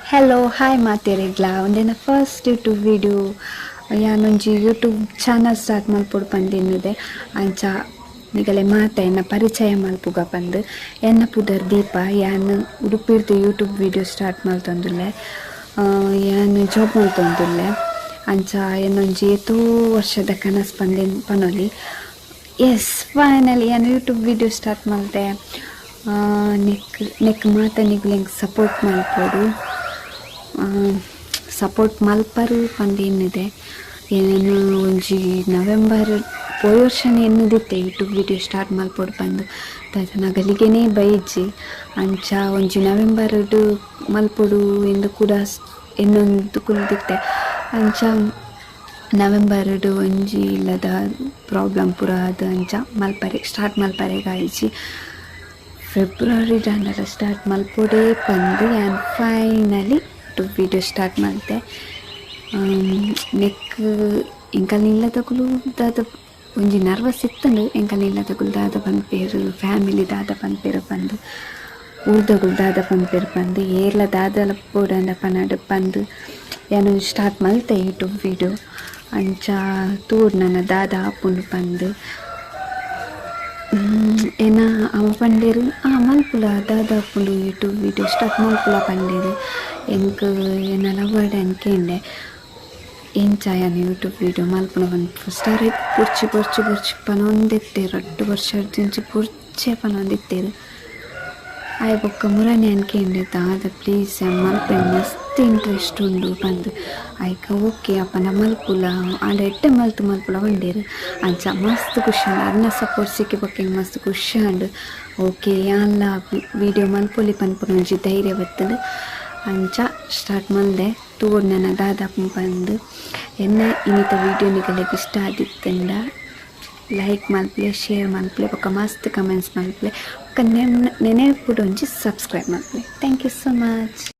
Hello hi ಮಾತೆರೆಗ್ಲಾ ಉಂದೆನ first YouTube video. ಯಾನೊಂಜಿ YouTube channel start ಮಲ್ಪೊಡು ಪಂದಿನ್ನುದೆ. ಅಂಚ ನಿಗಲೆ ಮಾತ ಎನ್ನ ಪರಿಚಯ ಮಲ್ಪುಗ ಪಂದ್. ಎನ್ನ ಪುದರ್ ದೀಪ. ಯಾನ್ ಉಡುಪಿರ್ದು YouTube video start ಮಲ್ತೊಂದುಲ್ಲೆ. ಯಾನ್ ಜಾಬ್ ಮಲ್ತೊಂದುಲ್ಲೆ. ಅಂಚ ಎನ್ನೊಂಜಿ ಏತೋ ವರ್ಷದ ಕನಸ್ ಪಂದಿನ್ ಪನೊಲಿ. ಎಸ್, ಫೈನಲಿ ಯಾನ್ YouTube video start ಮಲ್ತೆ. ನೆಕ್ ನೆಕ್ ಮಾತ ನಿಗುಲು ಎಂಕ್ ಸಪೋರ್ಟ್ ಮಲ್ಪೊಡು. ಸಪೋರ್ಟ್ ಮಲ್ಪರು ಪಂದ್ ಎನ್ನುದೆ. ಯಾನ್ ಒಂಜಿ ನವೆಂಬರ್ ಪೋಯಿ ವರ್ಷನೇ ಎನ್ನುದಿತ್ತೆ YouTube video start ಮಲ್ಪೊಡು ಪಂದ್. ದಾದ ಗಲಿಗೆನೇ ಬೈಜಿ. ಅಂಚ ಒಂಜಿ ನವೆಂಬರ್ ಮಲ್ಪೊಡು ಎಂದು ಕೂಡ ಎನ್ನೊಂದು ಕುಲ್ದಿತ್ತೆ. ಅಂಚ ನವೆಂಬರ್ ಒಂಜಿ ಇಲ್ಲದ ಪ್ರಾಬ್ಲಮ್ ಪೂರ ಆದ್ ಅಂಚ ಮಲ್ಪರೆ ಸ್ಟಾರ್ಟ್ ಮಲ್ಪರೆಗಾಯಿಜಿ. ಫೆಬ್ರವರಿ ದಾಂಡಲ ಸ್ಟಾರ್ಟ್ ಮಲ್ಪೊಡೇ ಪಂದ್ ಯಾನ್ finally YouTube video start ಮಲ್ತೆ. ನೆಕ್ ಎಂಕಲ್ನ ಇಲ್ಲದಕುಲು ದಾದ ಒಂಜಿ ನರ್ವಸ್ ಇತ್ತುಂಡು. ಎಂಕಲ್ನ ಇಲ್ಲದಕುಲು ದಾದ ಪನ್ಪೆರ್, ಫ್ಯಾಮಿಲಿ ದಾದ ಪನ್ಪೆರ್ ಪಂದ್, ಊರ್ದಕುಲು ದಾದ ಪನ್ಪೆರ್ ಪಂದ್, ಏರ್ಲ ದಾದಲ ಬೋಡಂಡ ಪನಡ್ ಪಂದ್ ಯಾನ್ ಸ್ಟಾರ್ಟ್ ಮಲ್ತೆ ಯೂಟ್ಯೂಬ್ ವೀಡಿಯೋ. ಅಂಚ ತೂರ್ ನನ ದಾದ ಆಪುಂಡು ಪಂದ್. ಎನ್ನ ಅವ ಪಂಡೆರ್ ಆ ಮಲ್ಪುಲ ದಾದ ಆಪುಂಡು YouTube video start ಮಲ್ಪುಲ ಪಂಡೆರ್. ಎಂಕ್ ಎನ್ನ ಲವರ್ಡ ಕೇಂಡೆ ಎಂಚ ಯಾನ್ ಯೂಟ್ಯೂಬ್ ವೀಡಿಯೋ ಮಲ್ಪುನ ಪಂದ್. ಫಸ್ಟ್ ಆರ್ ಬೊರ್ಚಿ ಬೊರ್ಚಿ ಬೊರ್ಚಿ ಪನೊಂದಿತ್ತೆರ್. ರಡ್ಡ್ ವರ್ಷರ್ದಿಂಚಿ ಬೊರ್ಚೆ ಪನೊಂದಿತ್ತೆರ್. ಆಯೆ ಬೊಕ್ಕ ಮುರನಿ ಯಾನ್ ಕೇಂಡೆ ದಾದ ಪ್ಲೀಸ್ ಯಾನ್ ಮಲ್ಪೆ ಮಸ್ತ್ ಇಂಟ್ರೆಸ್ಟ್ ಉಂಡು ಪಂದ್. ಐಕ ಓಕೆ ಅಪಂಡ ಮಲ್ಪುಲ ಆಂಡ ಎಡ್ಡೆ ಮಲ್ತ್ ಮಲ್ಪುಲ ಪಂಡೆರ್. ಅಂಚ ಮಸ್ತ್ ಖುಷಿ ಆಂಡ್. ಅರ್ನ ಸಪೋರ್ಟ್ ಸಿಕ್ಕಿ ಬೊಕ್ಕ ಎಂಕ್ ಮಸ್ತ್ ಖುಷಿ ಆಂಡ್. ಓಕೆ ಯಾನ್ಲ ವೀಡಿಯೋ ಮಲ್ಪೊಲಿ ಪನ್ಪುನ ಒಂಜಿ ಧೈರ್ಯ ಬತ್ತುಂಡು. ಅಂಚ ಸ್ಟಾರ್ಟ್ ಮಲ್ದೆ. ತೂವೊಡು ನನ ದಾದ ಆಪುಂಡು ಪಂದ್. ಎನ್ನ ಇನ್ನಿತ ವೀಡಿಯೋ ನಿಗಲೆಗ್ ಇಷ್ಟ ಆದಿತ್ತುಂಡ ಲೈಕ್ ಮಲ್ಪುಲೆ, ಶೇರ್ ಮಲ್ಪುಲೆ, ಬೊಕ್ಕ ಮಸ್ತ್ ಕಮೆಂಟ್ಸ್ ಮಲ್ಪುಲೆ, ಬೊಕ್ಕ ನೆನೆಪುಡು ಒಂಜಿ ಸಬ್ಸ್ಕ್ರೈಬ್ ಮಲ್ಪುಲೆ. Thank you so much.